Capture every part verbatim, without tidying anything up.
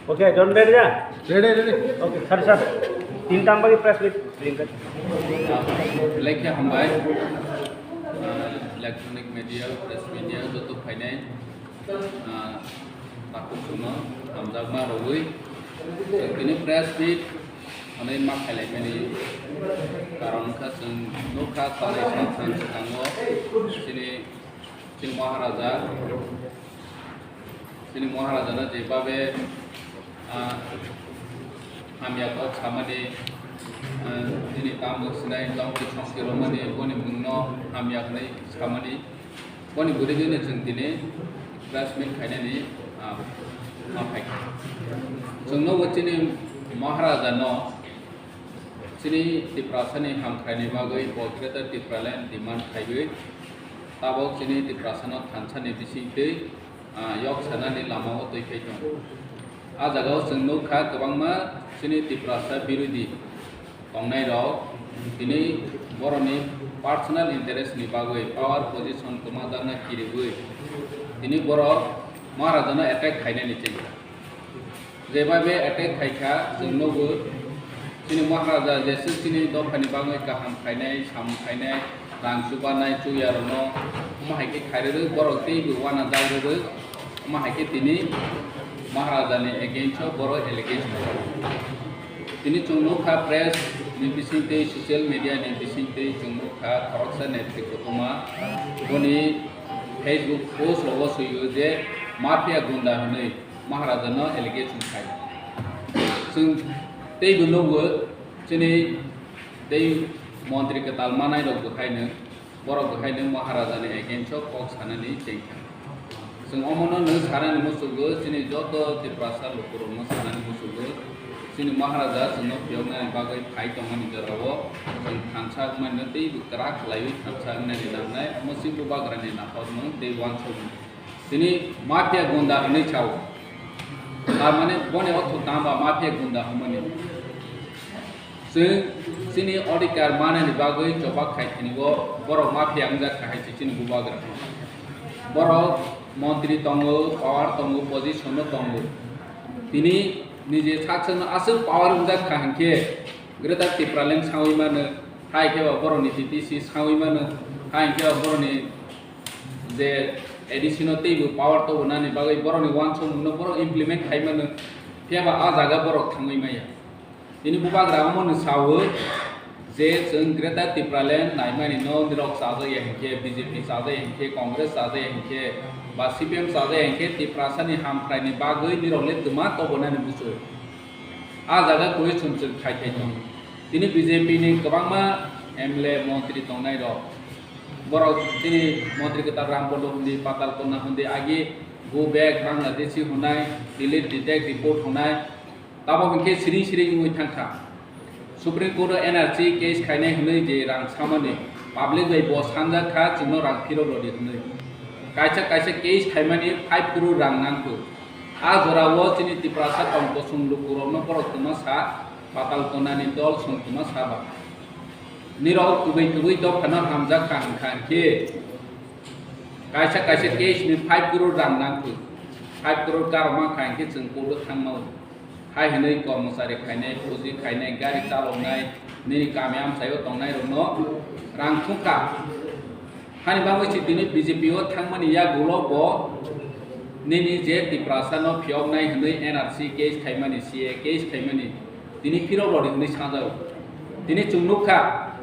Okay, John ready na? Ready, ready. Okay, sir, sir. Tin tam bagi press meet. Lekhe hambai, ah, electronic media, press media, joto phainai, ah, takhuk songno hamjakma rogwi. Tini press meet hwnwi ma khailaimani karon wngkha, chwng nukha, salai sal sal swkango chini, chini Maharaja, chini Maharajano jebabe, ah, hamya kok samani, ah, chini tamo sinai tongki songki romani, boni mungno hamya hwnwi samani, boni bwrwino chwng tini press meet khainani, ah, ma phaikha. Chwngno bo chini Maharajano chini Tiprasani hamkraini bagwi bo Greater Tipraland demand khaiwi tabok chini Tiprasano thansani bisingtwi, ah, yok sanani lamao twi phai tongo. A jagao chwng nukha kwbangma chini Tiprasa birodhi tongnairok tini borokni personal interest ni bagwi power position kwmajakna kiriwi tini borok Maharajano attack khainani chengkha. Jebabe attack khaikha, chwng nugo chini Maharaja jeswk chini dophani bagwi kaham khainai, samung khainai, rang chubanai, chuya rokno omo hai khe khairwi borok teibo uanajak rwrwi, omo hai khe tini Maharajani against o borok allegation khaio. Tini chwng nukha press ni bisingtwi, social media ni bisingtwi chwng nukha khoroksa netri kothoma boni Facebook post rogo swio je mafia gunda hwnwi Maharajano allegation khai. Chwng teibo nugo chini tei montri kwtal manai rok bwkhaino, borok bwkhaino Maharajani against o kok sanani chengkha. Chwng omono nw sanani muchungo chini joto Tiprasa lukurokno sanani muchungo chini Maharaja chwngno phiyoknani bagwi phai tongmani jorao chwng thansa wngmano teibo kwrak khlaiwi thansa wngnani nangnai, omo chini bubagrani naharmung tei uansukmung. Tini mafia gunda hwnwi sao. Tar mane boni ortho tangba mafia gunda hwnmani. Chwng chini odhikar manani bagwi choba khai thani o borok mafia wngjak kha hai se chini bubagra. Borok montri tongo, power tongo, position o tongo. Tini nije sak sakno aswk power wngjak kha hinkhe Greater Tipraland sawi mano, hai khe ba borokni T T C sawi mano, hai khe ba borokni je A D C no teibo power tobonani bagwi borokni uansukmungno borok implement khai mano, phiya ba a jaga borok thangwi maya. Tini bubagra omono sawo je chwng Greater Tipraland naimani no nirok chajak ya hinkhe, B J P chajak ya hinkhe, Congress chajak ya hinkhe, ba C P M chajak ya hinkhe, Tiprasani hamkraini bagwi nirok le twma tobonani muchung. A jaga question chwng khai khai tongo. Tini B J P ni kwbangma M L A montri tongnai rok. Borok tini montri kwtal Rambondo hundi, Patal Konna hundi, agi go back Bangladeshi hunai, delete detect report hunai. Tabok hinkhe siring siring wngwi thangkha. Supreme Court o N R C case khainai hwnwi je rang samani public bai bo sanjak kha, chwngno rang phirok rwdi hwnwi. Kaisa kaisa case khaimani five crore rang nangkho. A jorao chini Tiprasa tong kosong lukurokno borok twma sa, Patal Konnani dol song twma sa ba. Nirok kwbwi kwbwi dophano hamjak kha hwnkha hinkhe kaisa kaisa case ni five crore rang nangkho. Five crore karokma kha hinkhe chwng court o thangmao. Hai hwnwi kormochari khainai, puji khainai, gari chaloknai, nini kami amchaio tongnairokno rang thungkha. Hani bagwi se tini B J P o thangmani yagulo bo nini je Tiprasano phiyoknai hwnwi N R C case khaimani, C A A case khaimani, tini phirok rwdi hwnwi sajago. Tini chwng nukha,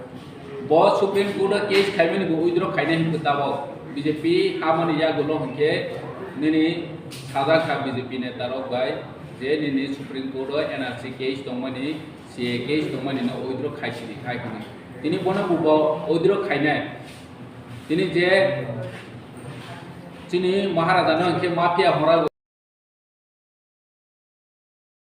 bo Supreme Court o case khaimani bo withdraw khainai hwnkhe tabok B J P hamani yagulo hwnkhe nini sajak kha B J P netarok bai je nini Supreme Court o N R C case tongmani, C A A case tongmani no withdraw khaisidi khai hwnwi. Tini bono bo withdraw khainai. Tini je chini Maharaja no hwnkhe mafia hwnra